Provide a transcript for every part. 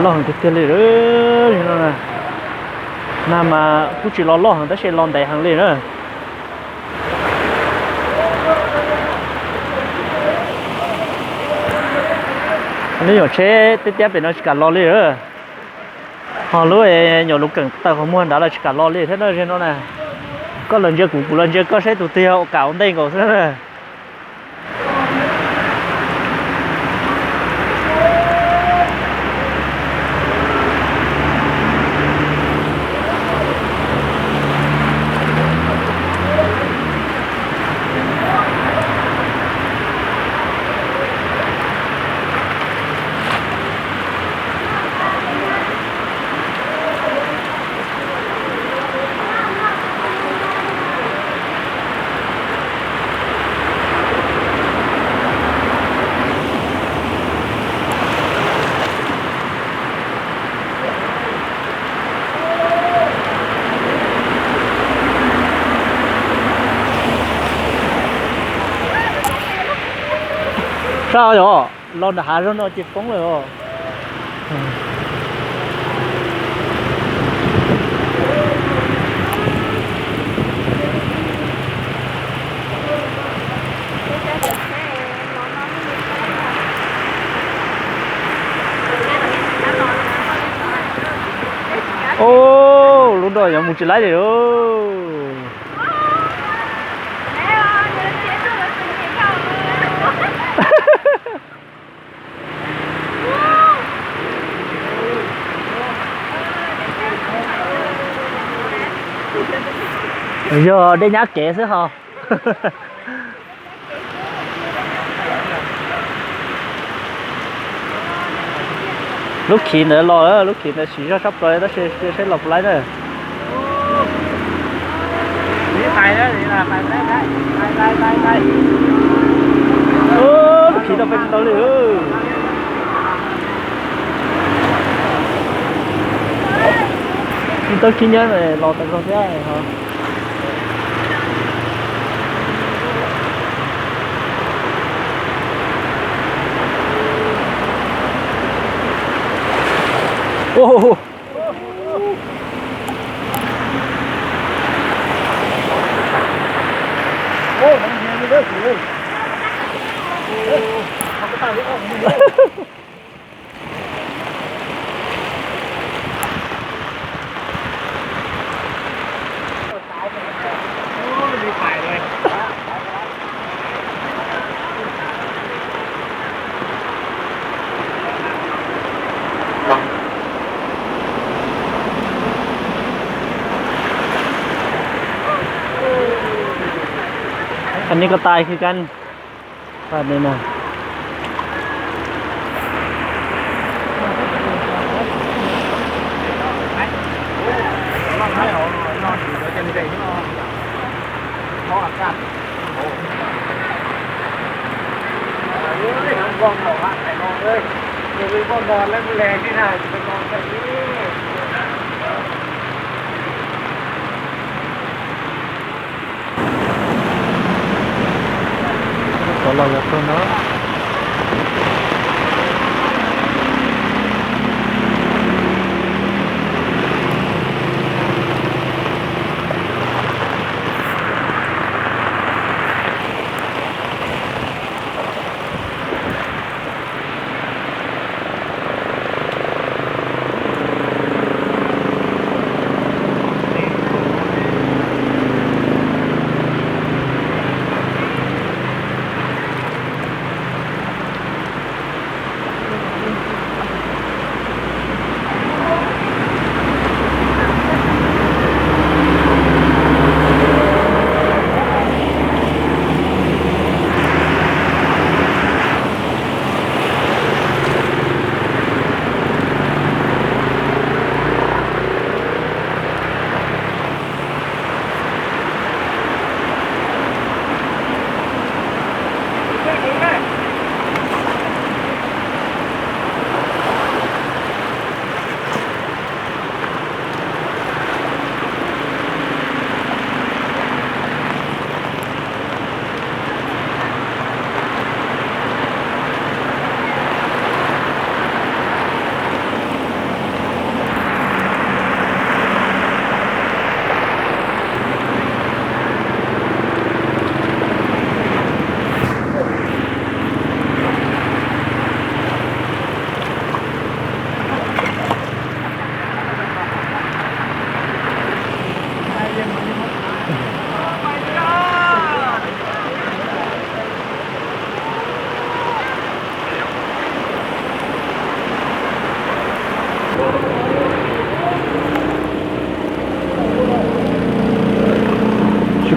Loj heev tiag tiag li. Nag mas kuj tsis los loj heev tab sis los ntev heev li na. Lub nyuam tsheb tiab tiab pem no tsis kam los li. Ho lub nyuam lus keem tawm qhov muag nrad los tsis kam los li thiab na. Ziag no na, koj los ntsia kuv, kuv los ntsia koj seb tus twg yog ua kam ua ntej nkaus xwb na. Sab yog los nram hav zoov no ces poob lawm os. Ub, lub no yuav mus tsis laib li lauj. Yog dej nyab kev xwb ho. Lub khiv ntawd los, lub khiv ntawd siv zog tshaj plaws tab sis saib los puas laib na. Lub khiv tau peb tsis tau li. Tsis tau khib nyiab los tau zog thiab. Qhov no ko tais kawg. Los yog tug no.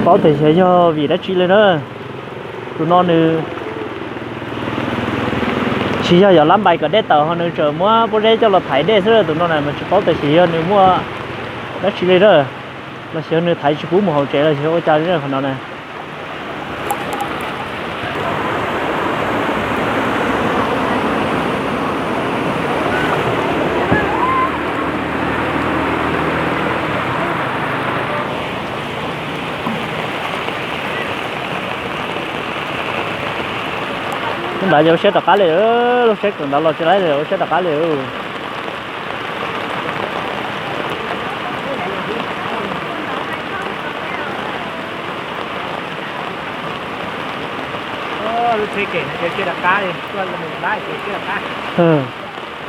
Paub tias xyov yog vim dab tsi li na. Tus no nws tsis yog yog lab npais kom dej tawm ho nws tseem muab pob zeb coj los thaiv dej xwb, tus no na mas tsis paub tias xyov yog nws muaj dab tsi li na, los xyov nws thaiv tsis pub mus hauv tsev los xyov ua cas li na qhov no na. Lub ntawd yog lub siab rov qab li, lub siab ntawd los tsis laib li, lub siab rov qab li.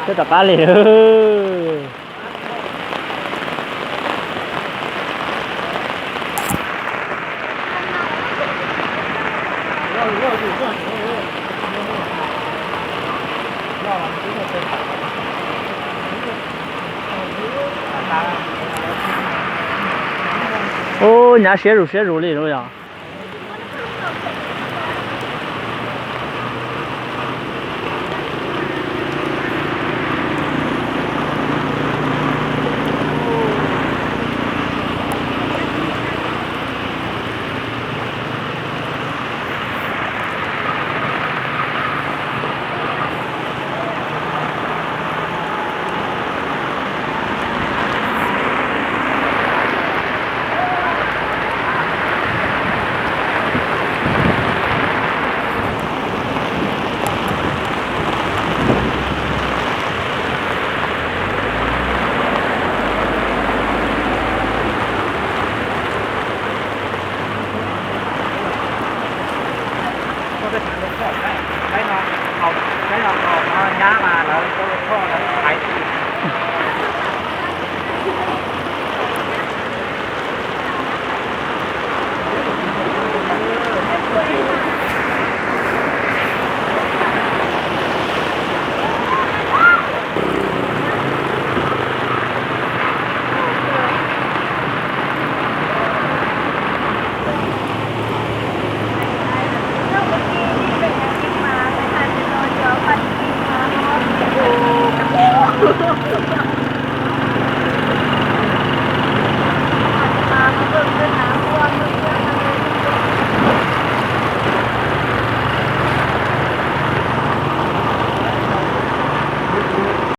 Siab rov qab li. Ub, nyab siab zus siab zus li lawm yog.